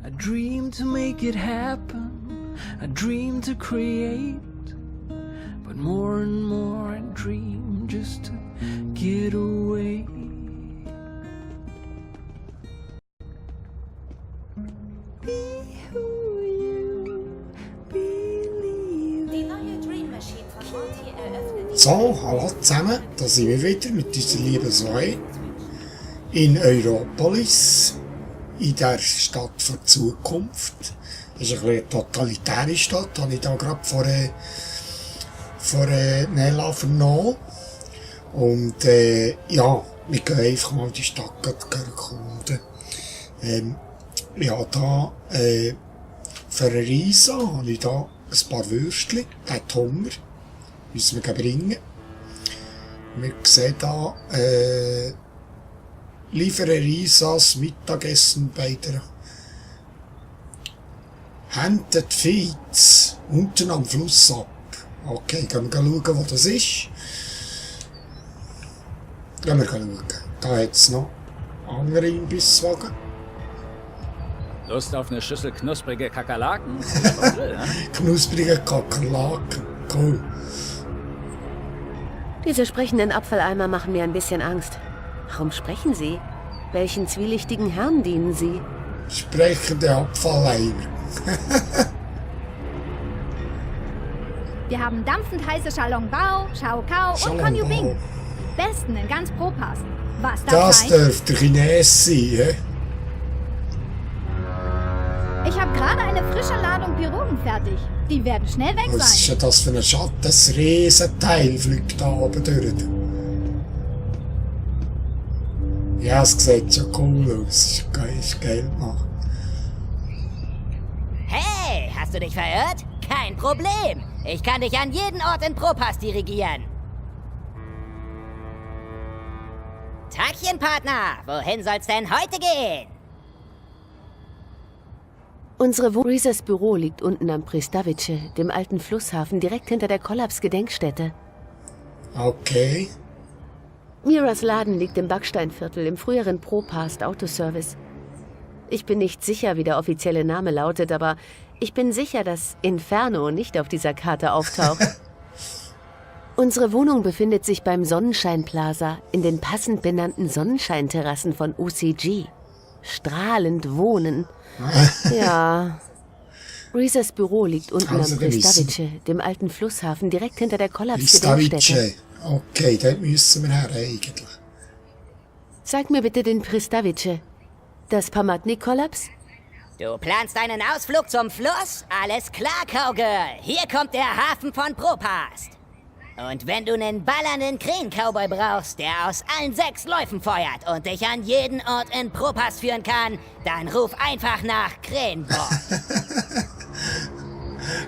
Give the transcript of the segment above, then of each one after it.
I dream to make it happen, I dream to create, but more and more I dream just to get away. Be who you believe. Die neue Dream Machine von Monty eröffnet. So, hallo zusammen, da sind wir wieder mit unserer lieben Zoe in Europolis, in der Stadt der Zukunft. Das ist eine totalitäre Stadt, habe ich da gerade vor Nella vernommen. Und ja, wir gehen einfach mal die Stadt erkunden. Ich habe da für eine Reise habe ich da ein paar Würstchen, der hat Hunger, müssen wir bringen. Wir sehen da liefere Reisas Mittagessen bei der Handed Feeds unten am Fluss ab. Okay, gehen wir schauen, wo das ist. Gehen wir schauen. Da hat es noch andere Imbisswagen. Lust auf eine Schüssel knusprige Kakerlaken? Knusprige Kakerlaken. Cool. Diese sprechenden Abfalleimer machen mir ein bisschen Angst. Warum sprechen Sie? Welchen zwielichtigen Herrn dienen Sie? Sprechende Abfalleimer. Wir haben dampfend heiße Shalongbao, Shaokao und Konjubing. Besten in ganz Propas. Was das scheint? dürfte Chines sein, hä? Ich habe gerade eine frische Ladung Pirogen fertig. Die werden schnell weg Was ist sein. denn das für ein Schatten? Das Riesenteil fliegt da oben durch. Ja, es sieht schon cool aus. Ist geil gemacht. Hey, hast du dich verirrt? Kein Problem. Ich kann dich an jeden Ort in Propas dirigieren. Tagchen, Partner. Wohin soll's denn heute gehen? Unsere Reesers Büro liegt unten am Pristavice, dem alten Flusshafen, direkt hinter der Kollaps-Gedenkstätte. Okay. Miras Laden liegt im Backsteinviertel, im früheren Propast Autoservice. Ich bin nicht sicher, wie der offizielle Name lautet, aber ich bin sicher, dass Inferno nicht auf dieser Karte auftaucht. Unsere Wohnung befindet sich beim Sonnenschein Plaza, in den passend benannten Sonnenscheinterrassen von OCG. Strahlend wohnen. Ja. Reesers Büro liegt unten am Pristavice, dem alten Flusshafen, direkt hinter der Kollaps-Gedenkstätte. Pristavice. Okay, dort müssen wir her eigentlich. Sag mir bitte den Pristavice. Das Pamatnik-Kollaps? Du planst einen Ausflug zum Fluss? Alles klar, Cowgirl. Hier kommt der Hafen von Propast. Und wenn du einen ballernden Krähen-Cowboy brauchst, der aus allen 6 Läufen feuert und dich an jeden Ort in Propast führen kann, dann ruf einfach nach Krähenboy.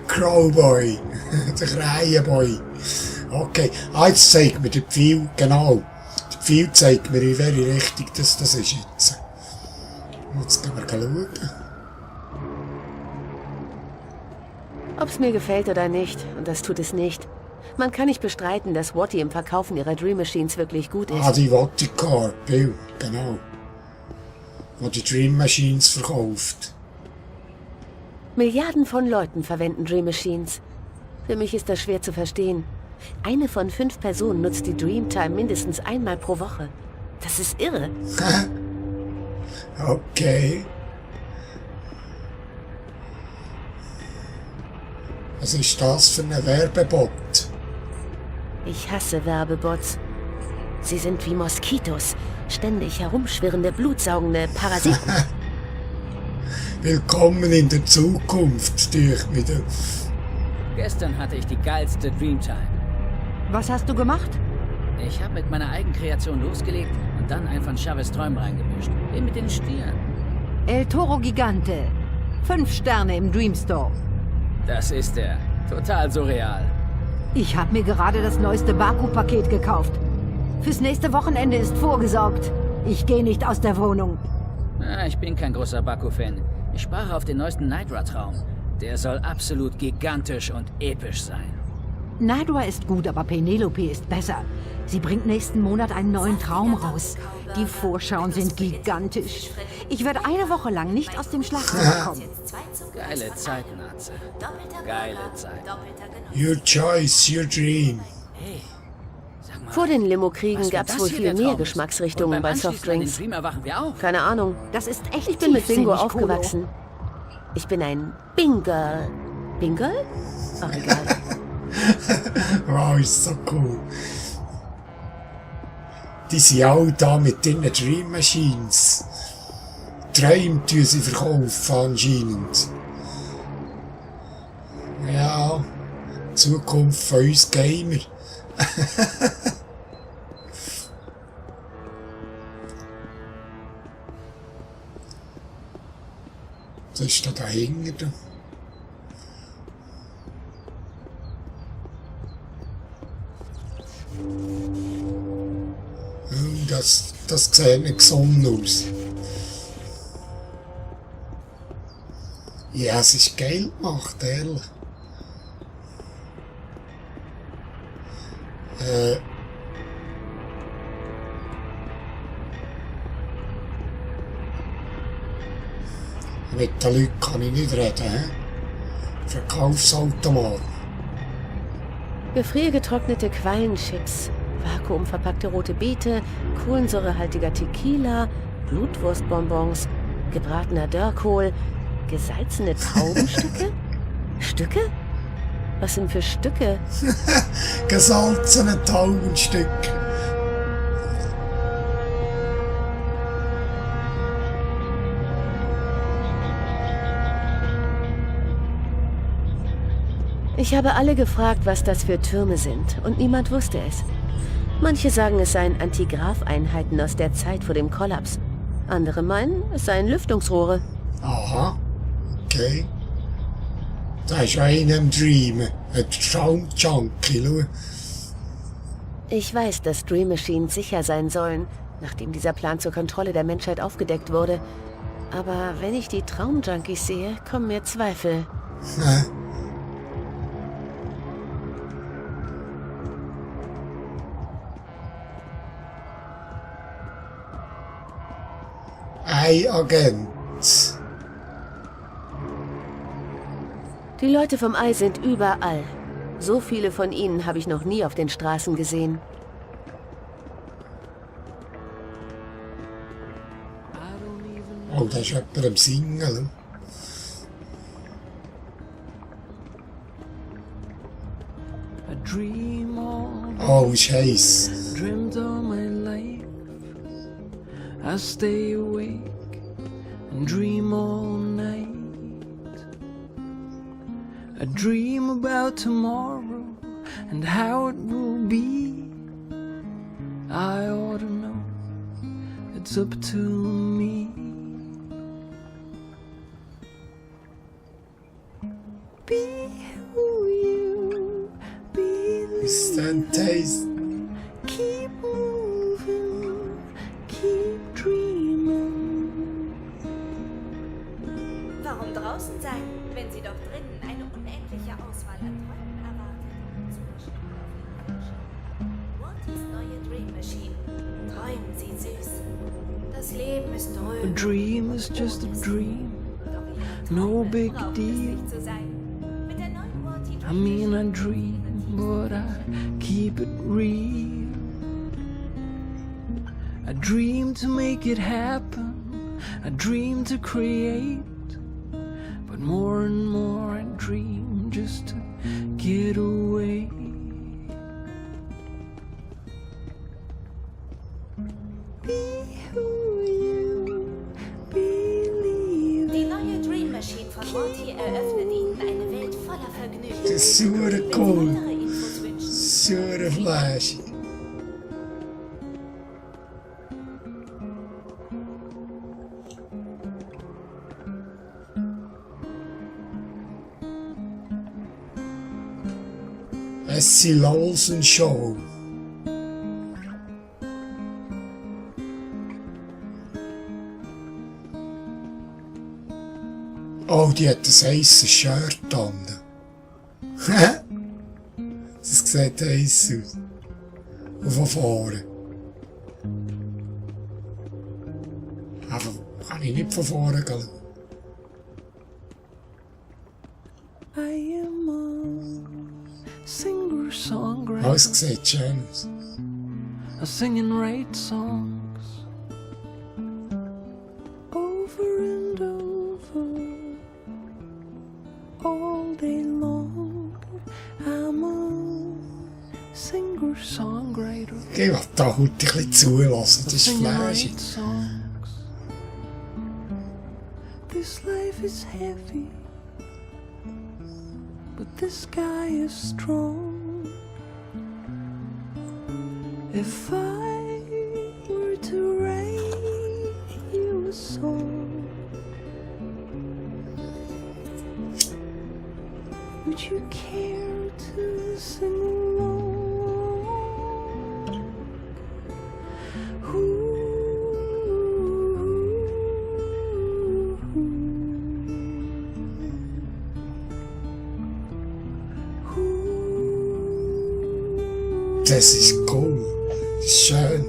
Crowboy. Der Krähenboy. Okay, jetzt zeigt mir der Pfeil, genau. Der Pfeil zeigt mir, in welche Richtung das ist jetzt. Jetzt gehen wir schauen. Ob's mir gefällt oder nicht, und das tut es nicht. Man kann nicht bestreiten, dass Watty im Verkaufen ihrer Dream Machines wirklich gut ist. Ah, die Watty Car, Bill, genau. Wo die Dream Machines verkauft. Milliarden von Leuten verwenden Dream Machines. Für mich ist das schwer zu verstehen. Eine von 5 Personen nutzt die Dreamtime mindestens einmal pro Woche. Das ist irre. Okay. Was ist das für ein Werbebot? Ich hasse Werbebots. Sie sind wie Moskitos, ständig herumschwirrende, blutsaugende Parasiten. Willkommen in der Zukunft, durch wieder. Gestern hatte ich die geilste Dreamtime. Was hast du gemacht? Ich habe mit meiner Eigenkreation losgelegt und dann einen von Chavez Träumen reingemischt. Den mit den Stieren. El Toro Gigante. 5 Sterne im Dreamstore. Das ist er. Total surreal. Ich habe mir gerade das neueste Baku-Paket gekauft. Fürs nächste Wochenende ist vorgesorgt. Ich gehe nicht aus der Wohnung. Ich bin kein großer Baku-Fan. Ich spare auf den neuesten Nitra-Traum. Der soll absolut gigantisch und episch sein. Nadwa ist gut, aber Penelope ist besser. Sie bringt nächsten Monat einen neuen Traum raus. Die Vorschauen sind gigantisch. Ich werde eine Woche lang nicht aus dem Schlafzimmer kommen. Geile Zeit, Natze. Geile Zeit. Your choice, your dream. Hey, sag mal. Vor den Limo-Kriegen was, wenn gab es das wohl hier viel der mehr Traum ist? Geschmacksrichtungen Und bei beim Anschließen an den Softdrinks. Dream erwachen wir auch. Keine Ahnung. Das ist echt Ich bin mit Bingo tiefsinnig, aufgewachsen. Ich bin ein Bingo. Bingo? Ach, egal. Wow, ist so cool. Die sind auch da mit ihren Dream Machines. Träume tun sie verkaufen anscheinend. Ja, Zukunft von uns Gamer. Was ist da dahinter? Das sieht nicht gesund aus. Ja, es ist geil gemacht, ehrlich. Mit den Leuten kann ich nicht reden, hä? Verkaufsautomat. Gefriergetrocknete Quallenchips, vakuumverpackte rote Beete, kohlensäurehaltiger Tequila, Blutwurstbonbons, gebratener Dörrkohl, gesalzene Traubenstücke? Stücke? Was denn für Stücke? Gesalzene Taubenstück. Ich habe alle gefragt, was das für Türme sind, und niemand wusste es. Manche sagen, es seien Antigraf-Einheiten aus der Zeit vor dem Kollaps. Andere meinen, es seien Lüftungsrohre. Aha, okay. Da ist einer im Dream, ein Traum-Junkie, schau. Ich weiß, dass Dream Machines sicher sein sollen, nachdem dieser Plan zur Kontrolle der Menschheit aufgedeckt wurde. Aber wenn ich die Traumjunkies sehe, kommen mir Zweifel. Hä? Ein Agent. Die Leute vom Ei sind überall. So viele von ihnen habe ich noch nie auf den Straßen gesehen. Oh, da ist jemand am Singen. I dream all Oh, ist heiß. dreamt all my life. I stay awake and dream all night. I dream about tomorrow and how it will be. I ought to know, it's up to me. Be who you believe. Ist ein Taste. Keep moving, keep dreaming. Warum draußen sein, wenn Sie doch drinnen eine unendliche Auswahl an Träumen erwartet? Zum Beispiel auf Ihrem Bildschirm. Mortys neue Dream Machine. Träumen Sie süß. Das Leben ist A dröhn. dream is just a dream. No big deal. Zu sein. Mit der neuen Morty I mean, I dream, but I keep it real. I dream to make it happen. I dream to create. But more and more I dream just to get away. Be who you believe. Die neue Dream Machine von Morty eröffnet Ihnen eine Welt voller Vergnügen. Das ist super Wenn Sie cool. weitere Infos wünschen, Super Flash. Essie Lawson Show. Oh, die hat ein heißes Shirt an. Das sieht heiß aus. Und von vorne. Aber kann ich nicht von vorne gehen. I am a singer-songwriter. Alles sieht schön aus. I sing and write songs over and over all day long. I'm a singer-songwriter. Ich will da heute ein bisschen zulassen, das ist Sing and flashig. write songs. This life is heavy, but this sky is strong. If I were to write you a song, would you care to sing along? Das ist cool. Das ist schön.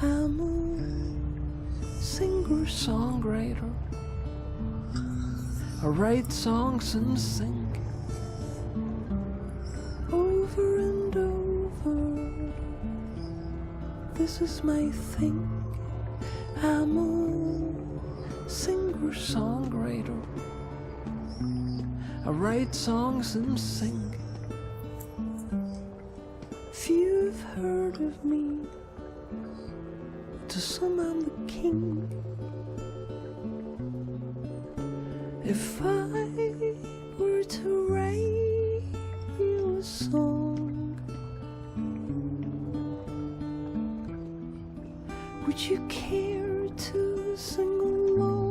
I'm a singer-songwriter. I write songs and sing over and over. This is my thing. I'm a singer-songwriter. I write songs and sing. If you've heard of me, to some I'm the king. If I were to write you a song, would you care to sing along?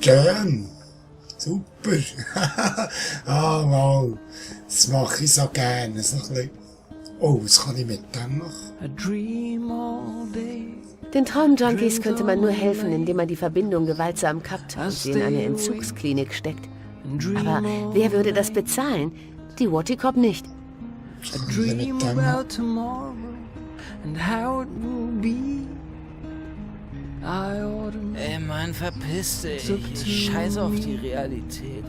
Schön. Super. Ah, wow. Das mache ich so gerne. So ein bisschen. Oh, was kann ich mit dem machen? I dream all day. Den Traumjunkies könnte man nur helfen, indem man die Verbindung gewaltsam kappt und sie in eine Entzugsklinik steckt. Aber wer würde das bezahlen? Die Watikop nicht. I dream about tomorrow and how it will be. I ought to know. Ey, Mann, verpiss dich. Ich scheiße auf die Realität,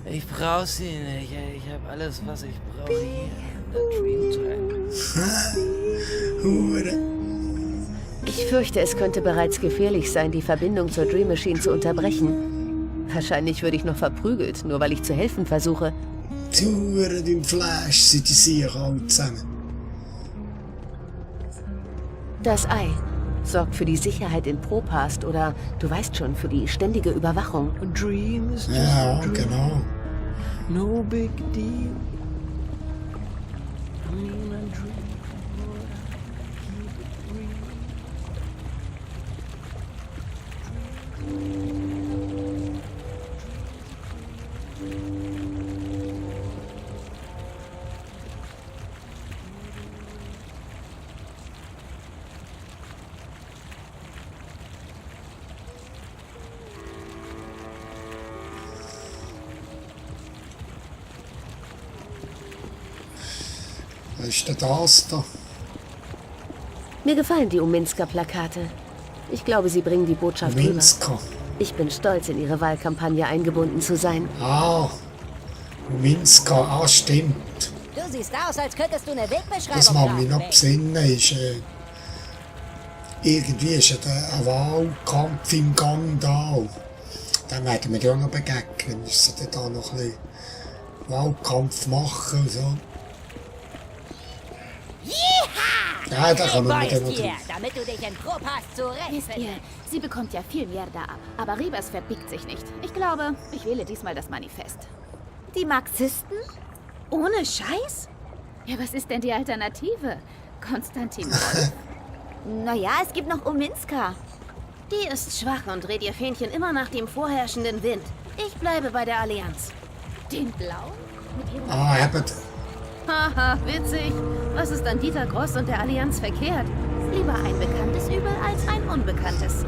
ey. Ich brauch sie nicht, ey. Ich hab alles, was ich brauche hier in der Dreamtime. Hure. Ich fürchte, es könnte bereits gefährlich sein, die Verbindung zur Dream Machine zu unterbrechen. Wahrscheinlich würde ich noch verprügelt, nur weil ich zu helfen versuche. Die Huren im Flash sind die Sicher alle zusammen. Das Ei sorgt für die Sicherheit in Propast oder, du weißt schon, für die ständige Überwachung. A dream is just Ja, a dream. genau. No big deal. I mean, I dream, but I keep it real. Was ist denn das da? Mir gefallen die Uminska-Plakate. Ich glaube, sie bringen die Botschaft rüber. Minska. Ich bin stolz, in ihre Wahlkampagne eingebunden zu sein. Ah. Minska, ah, stimmt. Du siehst aus, als könntest du eine Wegbeschreibung Das mag mich noch schreiben. besinnen. Ist, irgendwie ist ein Wahlkampf im Gang da. Dann werden wir ja noch begegnen. Wir müssen dann da noch ein bisschen Wahlkampf machen und so. Ja, da kommen wir Boy dann noch ist hier, drauf. damit du dich in Propass Wisst zurechtfindest. ihr, sie bekommt ja viel mehr da ab. Aber Rebers verbiegt sich nicht. Ich glaube, ich wähle diesmal das Manifest. Die Marxisten? Ohne Scheiß? Ja, was ist denn die Alternative? Konstantin Wolf. Naja, es gibt noch Ominska. Die ist schwach und dreht ihr Fähnchen immer nach dem vorherrschenden Wind. Ich bleibe bei der Allianz. Den Blau? Mit ihrem Ah, eben. Haha, witzig. Was ist an Dieter Gross und der Allianz verkehrt? Lieber ein bekanntes Übel als ein unbekanntes.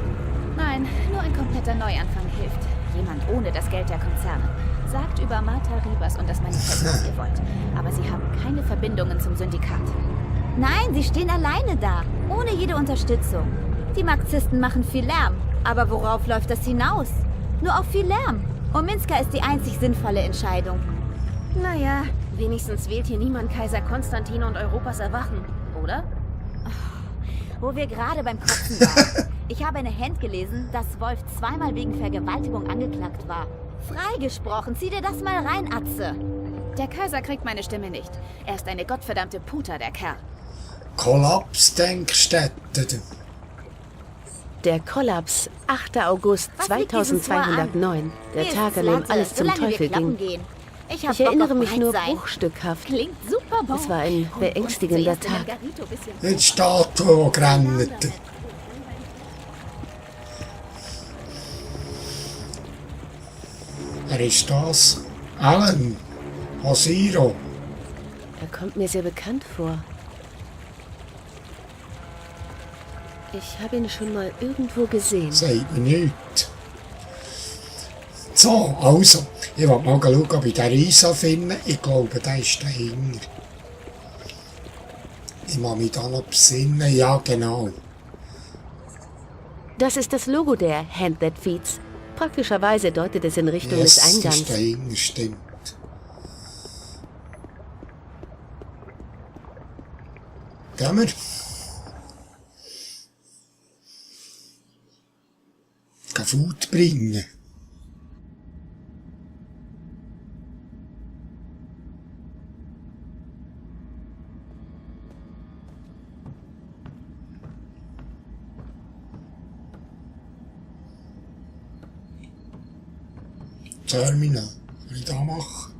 Nein, nur ein kompletter Neuanfang hilft. Jemand ohne das Geld der Konzerne. Sagt über Martha Rebers und das Manifest, was ihr wollt. Aber sie haben keine Verbindungen zum Syndikat. Nein, sie stehen alleine da, ohne jede Unterstützung. Die Marxisten machen viel Lärm. Aber worauf läuft das hinaus? Nur auf viel Lärm. Ominska ist die einzig sinnvolle Entscheidung. Naja, wenigstens wählt hier niemand Kaiser Konstantin und Europas Erwachen, oder? Wo wir gerade beim Kotzen waren. Ich habe in der Hand gelesen, dass Wolf zweimal wegen Vergewaltigung angeklagt war. Freigesprochen, zieh dir das mal rein, Atze. Der Kaiser kriegt meine Stimme nicht. Er ist eine gottverdammte Puta, der Kerl. Kollapsdenkstätte. Der Kollaps, 8. August Was liegt diesem Tor an? 2209. Der Mir ist Tag, an dem Latte, alles zum solange wir Teufel klappen ging. gehen. Ich, hab Ich Bock erinnere auf mich nur Breitsein. bruchstückhaft. Klingt super, Bo. Es war ein beängstigender Tag. Die Statue, die gerannt. Wer ist das? Alan. Osiro. Er kommt mir sehr bekannt vor. Ich habe ihn schon mal irgendwo gesehen. Sagt mir nichts. So, also. Ich will mal schauen, ob ich den Risa finde. Ich glaube, der ist dahinter. Ich muss mich da noch besinnen. Ja, genau. Das ist das Logo der Hand That Feeds. Praktischerweise deutet es in Richtung des Das ist Eingangs. dahinter, stimmt. Gehen wir? Food bringen. Terminal. Was ich da mache?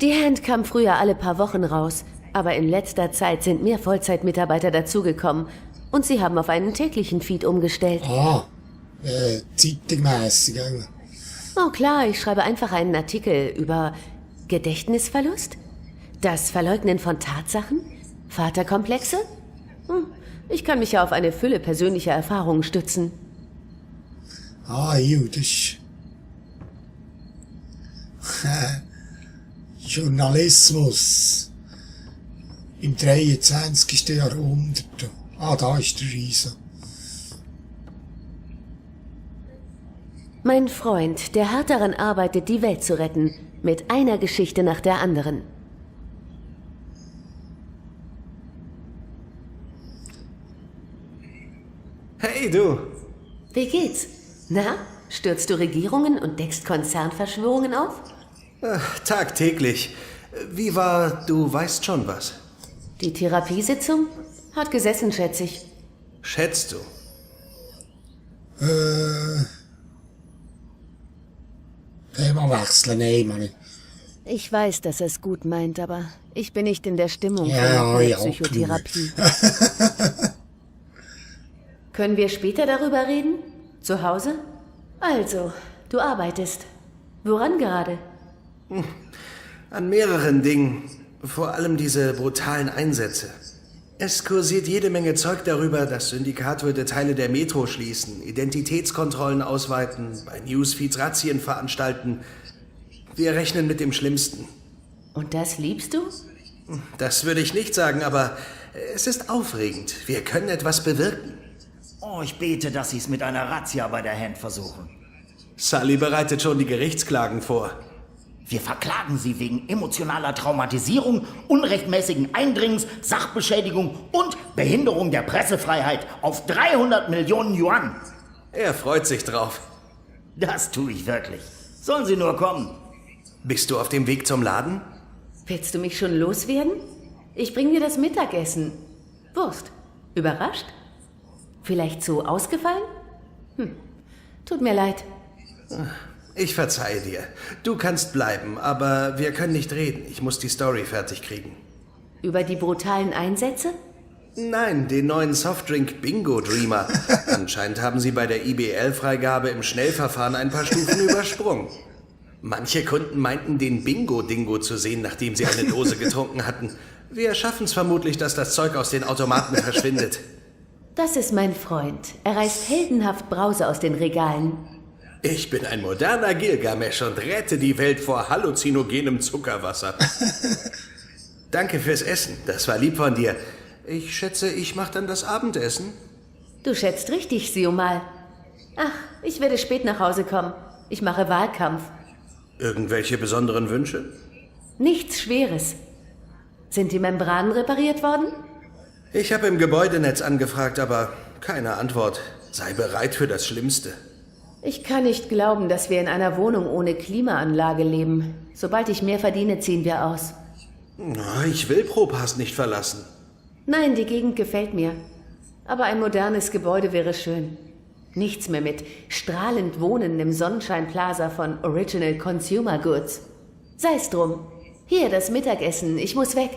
Die Hand kam früher alle paar Wochen raus, aber in letzter Zeit sind mehr Vollzeitmitarbeiter dazugekommen und sie haben auf einen täglichen Feed umgestellt. Ah, zeitingmässig. Oh klar, ich schreibe einfach einen Artikel über Gedächtnisverlust, das Verleugnen von Tatsachen, Vaterkomplexe. Ich kann mich ja auf eine Fülle persönlicher Erfahrungen stützen. Ah, das Journalismus im 23. Jahrhundert. Ah, da ist der Riese. Mein Freund, der hart daran arbeitet, die Welt zu retten, mit einer Geschichte nach der anderen. Hey, du! Wie geht's? Na, stürzt du Regierungen und deckst Konzernverschwörungen auf? Tagtäglich. Wie war, du weißt schon was? Die Therapiesitzung? Hat gesessen, schätze ich. Schätzt du? Thema wechseln, nein, Mann. Ich weiß, dass er es gut meint, aber ich bin nicht in der Stimmung für Ja, eine ja, Psychotherapie. Können wir später darüber reden? Zu Hause? Also, du arbeitest. Woran gerade? An mehreren Dingen. Vor allem diese brutalen Einsätze. Es kursiert jede Menge Zeug darüber, das Syndikat würde Teile der Metro schließen, Identitätskontrollen ausweiten, bei Newsfeeds Razzien veranstalten. Wir rechnen mit dem Schlimmsten. Und das liebst du? Das würde ich nicht sagen, aber es ist aufregend. Wir können etwas bewirken. Oh, ich bete, dass Sie es mit einer Razzia bei der Hand versuchen. Sully bereitet schon die Gerichtsklagen vor. Wir verklagen Sie wegen emotionaler Traumatisierung, unrechtmäßigen Eindringens, Sachbeschädigung und Behinderung der Pressefreiheit auf 300 Millionen Yuan. Er freut sich drauf. Das tue ich wirklich. Sollen Sie nur kommen. Bist du auf dem Weg zum Laden? Willst du mich schon loswerden? Ich bring dir das Mittagessen. Wurst. Überrascht? Vielleicht zu ausgefallen? Tut mir leid. Ich verzeihe dir. Du kannst bleiben, aber wir können nicht reden. Ich muss die Story fertig kriegen. Über die brutalen Einsätze? Nein, den neuen Softdrink Bingo Dreamer. Anscheinend haben sie bei der IBL-Freigabe im Schnellverfahren ein paar Stufen übersprungen. Manche Kunden meinten, den Bingo-Dingo zu sehen, nachdem sie eine Dose getrunken hatten. Wir schaffen es vermutlich, dass das Zeug aus den Automaten verschwindet. Das ist mein Freund. Er reißt heldenhaft Brause aus den Regalen. Ich bin ein moderner Gilgamesch und rette die Welt vor halluzinogenem Zuckerwasser. Danke fürs Essen, das war lieb von dir. Ich schätze, ich mache dann das Abendessen. Du schätzt richtig, Siomal. Ach, ich werde spät nach Hause kommen. Ich mache Wahlkampf. Irgendwelche besonderen Wünsche? Nichts Schweres. Sind die Membranen repariert worden? Ich habe im Gebäudenetz angefragt, aber keine Antwort. Sei bereit für das Schlimmste. Ich kann nicht glauben, dass wir in einer Wohnung ohne Klimaanlage leben. Sobald ich mehr verdiene, ziehen wir aus. Ich will Propass nicht verlassen. Nein, die Gegend gefällt mir. Aber ein modernes Gebäude wäre schön. Nichts mehr mit strahlend Wohnen im Sonnenschein-Plaza von Original Consumer Goods. Sei's drum. Hier, das Mittagessen. Ich muss weg.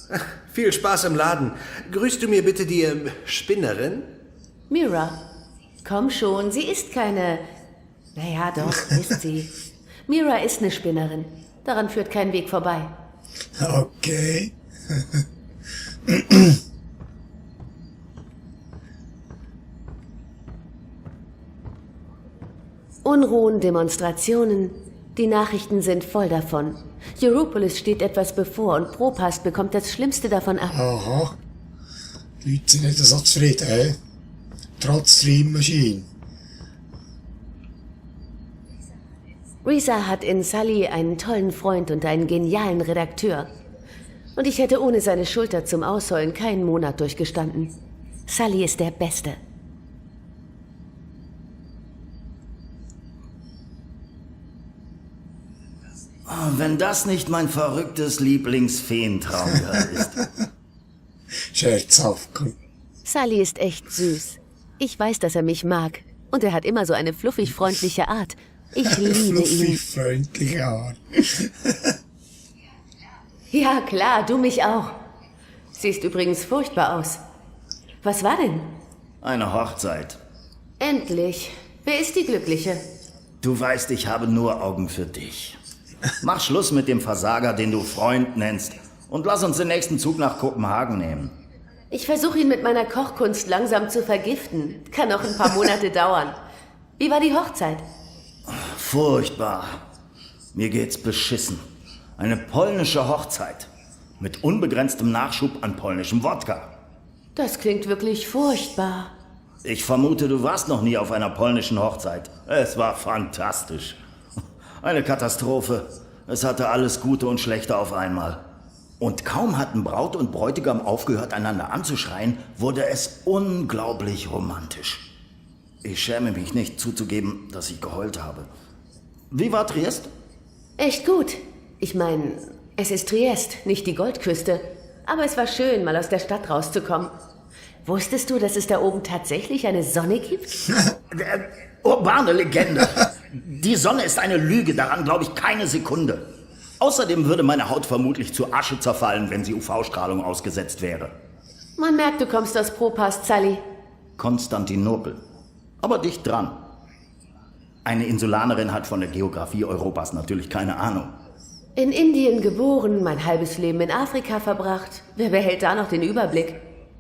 Ach, viel Spaß im Laden. Grüßt du mir bitte die Spinnerin? Mira. Komm schon, sie ist keine... Naja, doch, ist sie. Mira ist eine Spinnerin. Daran führt kein Weg vorbei. Okay. Unruhen, Demonstrationen. Die Nachrichten sind voll davon. Europolis steht etwas bevor und Propast bekommt das Schlimmste davon ab. Aha. Die Leute sind nicht so zufrieden, hä? Trotz Dream Machine. Risa hat in Sully einen tollen Freund und einen genialen Redakteur. Und ich hätte ohne seine Schulter zum Ausheulen keinen Monat durchgestanden. Sully ist der Beste. Oh, wenn das nicht mein verrücktes Lieblingsfeentraumgirl ist. Scherzhaft, komm. Sully ist echt süß. Ich weiß, dass er mich mag. Und er hat immer so eine fluffig freundliche Art. Ich liebe ihn. Freundliche Art. Ja, klar, du mich auch. Siehst übrigens furchtbar aus. Was war denn? Eine Hochzeit. Endlich. Wer ist die Glückliche? Du weißt, ich habe nur Augen für dich. Mach Schluss mit dem Versager, den du Freund nennst. Und lass uns den nächsten Zug nach Kopenhagen nehmen. Ich versuche ihn mit meiner Kochkunst langsam zu vergiften. Kann noch ein paar Monate dauern. Wie war die Hochzeit? Furchtbar. Mir geht's beschissen. Eine polnische Hochzeit. Mit unbegrenztem Nachschub an polnischem Wodka. Das klingt wirklich furchtbar. Ich vermute, du warst noch nie auf einer polnischen Hochzeit. Es war fantastisch. Eine Katastrophe. Es hatte alles Gute und Schlechte auf einmal. Und kaum hatten Braut und Bräutigam aufgehört, einander anzuschreien, wurde es unglaublich romantisch. Ich schäme mich nicht zuzugeben, dass ich geheult habe. Wie war Triest? Echt gut. Ich meine, es ist Triest, nicht die Goldküste. Aber es war schön, mal aus der Stadt rauszukommen. Wusstest du, dass es da oben tatsächlich eine Sonne gibt? Urbane Legende. Die Sonne ist eine Lüge, daran glaube ich keine Sekunde. Außerdem würde meine Haut vermutlich zu Asche zerfallen, wenn sie UV-Strahlung ausgesetzt wäre. Man merkt, du kommst aus Propast, Sully. Konstantinopel. Aber dicht dran. Eine Insulanerin hat von der Geografie Europas natürlich keine Ahnung. In Indien geboren, mein halbes Leben in Afrika verbracht. Wer behält da noch den Überblick?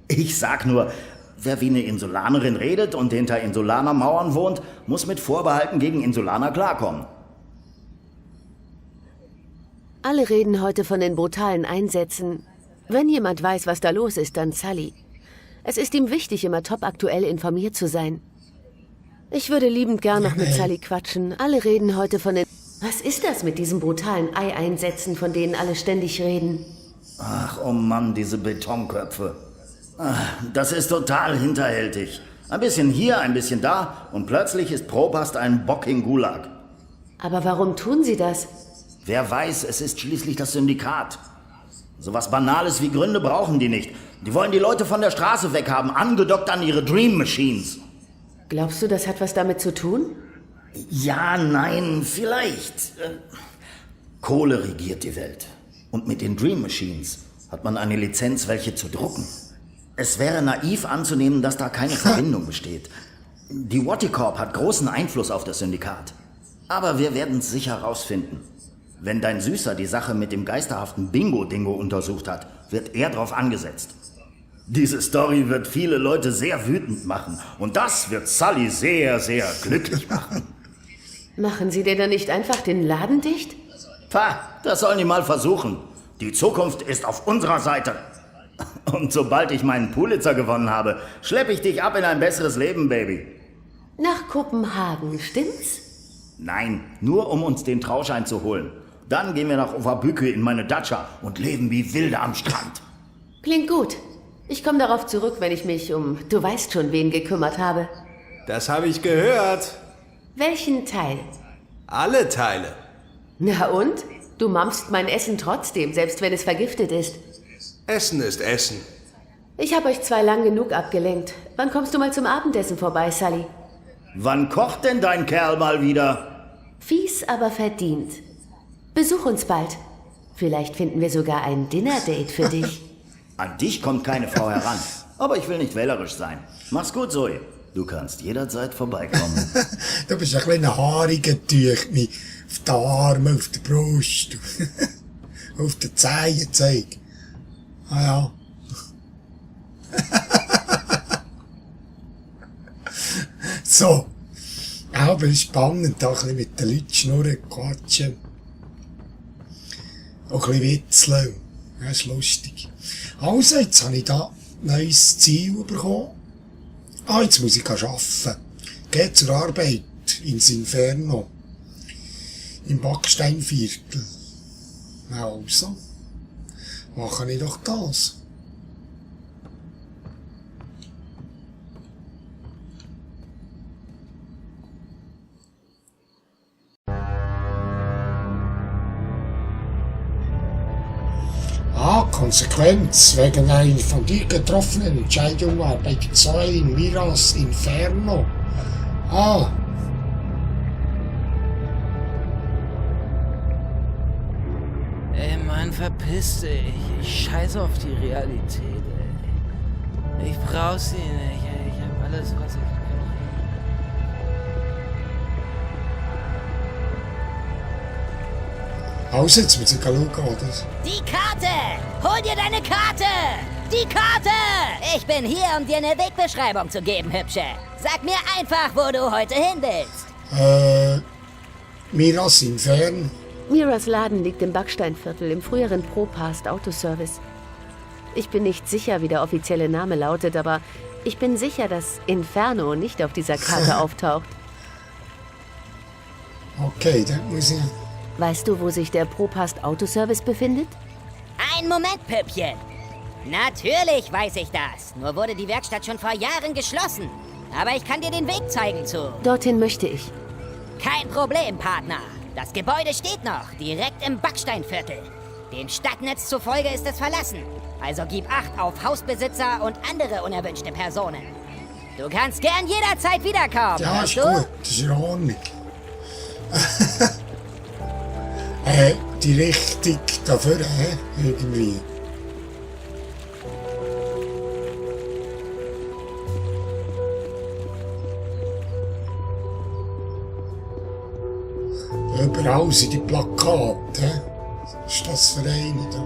Ich sag nur, wer wie eine Insulanerin redet und hinter Insulanermauern wohnt, muss mit Vorbehalten gegen Insulaner klarkommen. Alle reden heute von den brutalen Einsätzen. Wenn jemand weiß, was da los ist, dann Sully. Es ist ihm wichtig, immer topaktuell informiert zu sein. Ich würde liebend gern noch mit Sully quatschen. Alle reden heute von den... Was ist das mit diesen brutalen Ei-Einsätzen, von denen alle ständig reden? Ach, oh Mann, diese Betonköpfe. Das ist total hinterhältig. Ein bisschen hier, ein bisschen da und plötzlich ist Propast ein Bock in Gulag. Aber warum tun sie das? Wer weiß, es ist schließlich das Syndikat. Sowas Banales wie Gründe brauchen die nicht. Die wollen die Leute von der Straße weghaben, angedockt an ihre Dream Machines. Glaubst du, das hat was damit zu tun? Ja, nein, vielleicht. Kohle regiert die Welt. Und mit den Dream Machines hat man eine Lizenz, welche zu drucken. Es wäre naiv anzunehmen, dass da keine Verbindung besteht. Die Watticorp hat großen Einfluss auf das Syndikat. Aber wir werden es sicher rausfinden. Wenn dein Süßer die Sache mit dem geisterhaften Bingo-Dingo untersucht hat, wird er drauf angesetzt. Diese Story wird viele Leute sehr wütend machen. Und das wird Sully sehr, sehr glücklich machen. Machen Sie dir dann nicht einfach den Laden dicht? Pah, das sollen die mal versuchen. Die Zukunft ist auf unserer Seite. Und sobald ich meinen Pulitzer gewonnen habe, schleppe ich dich ab in ein besseres Leben, Baby. Nach Kopenhagen, stimmt's? Nein, nur um uns den Trauschein zu holen. Dann gehen wir nach Overbücke in meine Datscha und leben wie Wilde am Strand. Klingt gut. Ich komme darauf zurück, wenn ich mich um du weißt schon wen gekümmert habe. Das habe ich gehört. Welchen Teil? Alle Teile. Na und? Du mampfst mein Essen trotzdem, selbst wenn es vergiftet ist. Essen ist Essen. Ich habe euch zwei lang genug abgelenkt. Wann kommst du mal zum Abendessen vorbei, Sully? Wann kocht denn dein Kerl mal wieder? Fies, aber verdient. Besuch uns bald. Vielleicht finden wir sogar ein Dinner-Date für dich. An dich kommt keine Frau heran. Aber ich will nicht wählerisch sein. Mach's gut, Zoe. Du kannst jederzeit vorbeikommen. Du bist ein kleiner haariger Tüchni. Auf den Armen, auf der Brust. Auf den Zehen, zeig. Ah ja. So. Aber es ist spannend, da ein bisschen mit den Leuten schnurren, quatschen. Auch ein bisschen witzeln. Das ist lustig. Also, jetzt habe ich da ein neues Ziel bekommen. Jetzt muss ich arbeiten. Geht zur Arbeit ins Inferno. Im Backsteinviertel. Also, mache ich doch das. Konsequenz wegen einer von dir getroffenen Entscheidung war bei der Zoe in Miras Inferno. Ey, Mann, verpiss dich. Ich scheiße auf die Realität, ey. Ich brauch sie nicht, ey. Ich hab alles, was ich brauche. Also, jetzt muss ich schauen, oder? Die Karte! Hol dir deine Karte! Die Karte! Ich bin hier, um dir eine Wegbeschreibung zu geben, Hübsche. Sag mir einfach, wo du heute hin willst. Miras Inferno. Miras Laden liegt im Backsteinviertel im früheren Propast Autoservice. Ich bin nicht sicher, wie der offizielle Name lautet, aber ich bin sicher, dass Inferno nicht auf dieser Karte auftaucht. Okay, dann muss ich... Weißt du, wo sich der Propast Autoservice befindet? Ein Moment, Püppchen. Natürlich weiß ich das. Nur wurde die Werkstatt schon vor Jahren geschlossen. Aber ich kann dir den Weg zeigen zu... Dorthin möchte ich. Kein Problem, Partner. Das Gebäude steht noch, direkt im Backsteinviertel. Dem Stadtnetz zufolge ist es verlassen. Also gib Acht auf Hausbesitzer und andere unerwünschte Personen. Du kannst gern jederzeit wiederkommen. Ja, ist gut. Das ist in Ordnung. Die Richtung dafür, irgendwie. Überall sind die Plakate. Was ist das für eine da?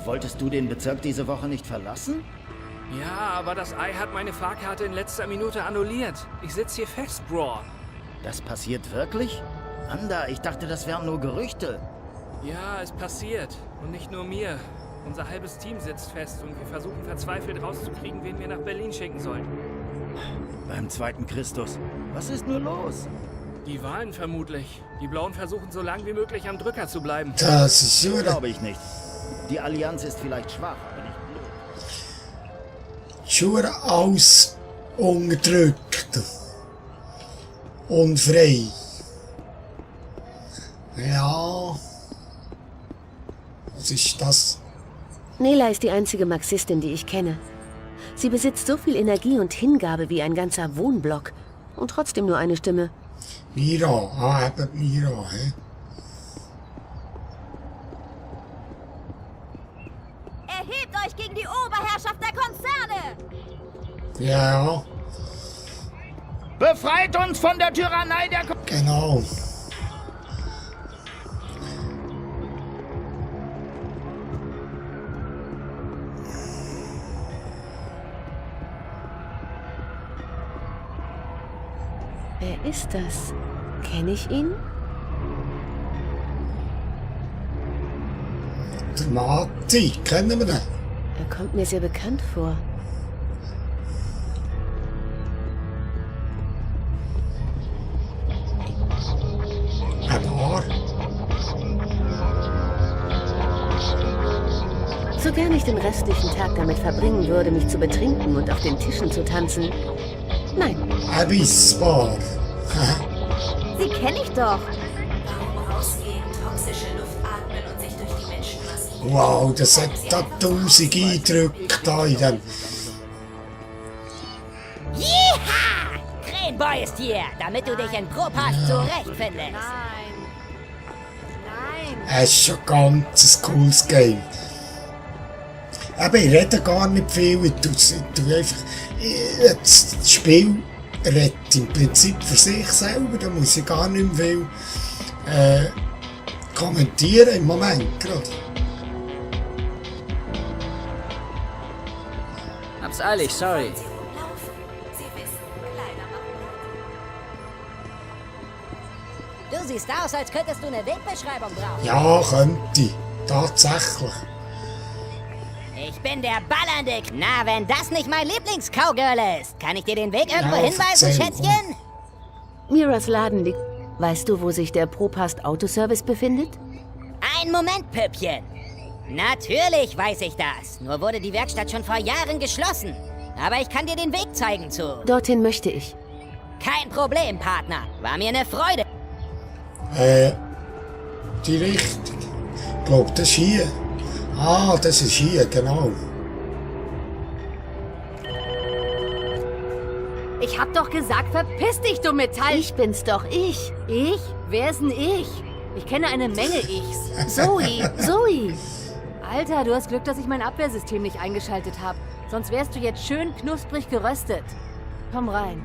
Wolltest du den Bezirk diese Woche nicht verlassen? Ja, aber das Ei hat meine Fahrkarte in letzter Minute annulliert. Ich sitze hier fest, Bro. Das passiert wirklich? Anda, ich dachte, das wären nur Gerüchte. Ja, es passiert. Und nicht nur mir. Unser halbes Team sitzt fest und wir versuchen verzweifelt rauszukriegen, wen wir nach Berlin schicken sollen. Beim zweiten Christus. Was ist nur los? Die Wahlen vermutlich. Die Blauen versuchen so lange wie möglich am Drücker zu bleiben. Das ist so. Glaube ich nicht. Die Allianz ist vielleicht schwach, aber nicht schon alles unterdrückt. Unfrei. Ja. Was ist das? Nela ist die einzige Marxistin, die ich kenne. Sie besitzt so viel Energie und Hingabe wie ein ganzer Wohnblock. Und trotzdem nur eine Stimme. Mira, eben Mira, hä? Erhebt euch gegen die Oberherrschaft der Konzerne! Ja, Befreit uns von der Tyrannei der... genau. Wer ist das? Kenne ich ihn? Der Matti, kennen wir den? Er kommt mir sehr bekannt vor. Ein Paar. So gern ich den restlichen Tag damit verbringen würde, mich zu betrinken und auf den Tischen zu tanzen. Nein. Ein Wissbar. Sie kenne ich doch. Warum rausgehen, toxische Luft atmen und sich durch die Menschenmassen... Wow, das hat da 1000 Eindrücke da in dem. Jiha! Krähenboy ist hier, damit du dich in Propast zurechtfindest. Nein. Nein. Es ist schon ganz ein cooles Game. Aber ich rede gar nicht viel, ich tue einfach... Das Spiel redet im Prinzip für sich selber, da muss ich gar nicht mehr viel kommentieren im Moment gerade. Hab's eilig, sorry. Sie rumlaufen. Sie wissen, Kleider machen. Du siehst aus, als könntest du eine Wegbeschreibung brauchen. Ja, könnte. Tatsächlich. Ich bin der ballernde... Na, wenn das nicht mein Lieblings-Cowgirl ist, kann ich dir den Weg irgendwo Ja, hinweisen, erzähl. Schätzchen? Miras Laden liegt... Weißt du, wo sich der Propast Autoservice befindet? Ein Moment, Püppchen. Natürlich weiß ich das. Nur wurde die Werkstatt schon vor Jahren geschlossen. Aber ich kann dir den Weg zeigen zu. Dorthin möchte ich. Kein Problem, Partner. War mir eine Freude. Die Richtung. Ich glaube, das ist hier. Ah, das ist hier, genau. Ich hab doch gesagt, verpiss dich, du Metall... Ich bin's doch, ich. Ich? Wer ist denn ich? Ich kenne eine Menge Ichs. Zoe. Alter, du hast Glück, dass ich mein Abwehrsystem nicht eingeschaltet habe. Sonst wärst du jetzt schön knusprig geröstet. Komm rein.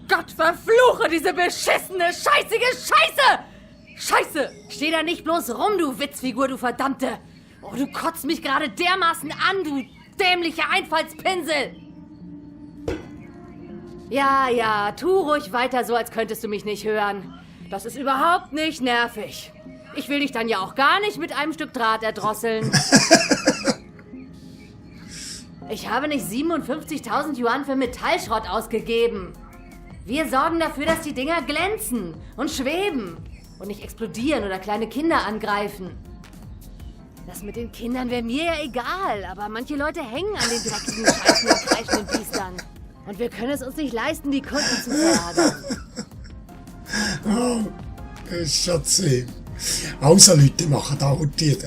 Gott verfluche diese beschissene, scheißige Scheiße! Scheiße! Steh da nicht bloß rum, du Witzfigur, du Verdammte! Oh, du kotzt mich gerade dermaßen an, du dämlicher Einfallspinsel! Ja, tu ruhig weiter so, als könntest du mich nicht hören. Das ist überhaupt nicht nervig. Ich will dich dann ja auch gar nicht mit einem Stück Draht erdrosseln. Ich habe nicht 57.000 Yuan für Metallschrott ausgegeben. Wir sorgen dafür, dass die Dinger glänzen und schweben und nicht explodieren oder kleine Kinder angreifen. Das mit den Kindern wäre mir ja egal, aber manche Leute hängen an den dreckigen Scheißen und kreischenden Biestern. Und wir können es uns nicht leisten, die Kunden zu verärgern. Oh, das ist schon zehn. Also Leute, machen da heute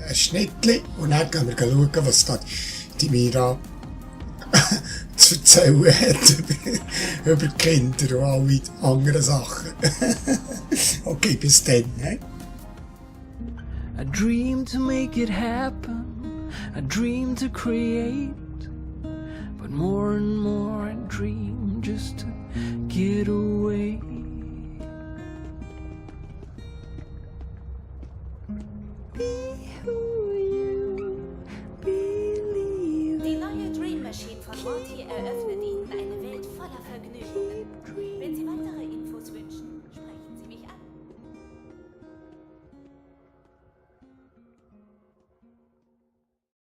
ein Schnittchen und dann gehen wir schauen, was da die Mira zu erzählen hat über Kinder und alle anderen Sachen. Okay, bis dann. I dream to make it happen, I dream to create, but more and more I dream just to get away. Be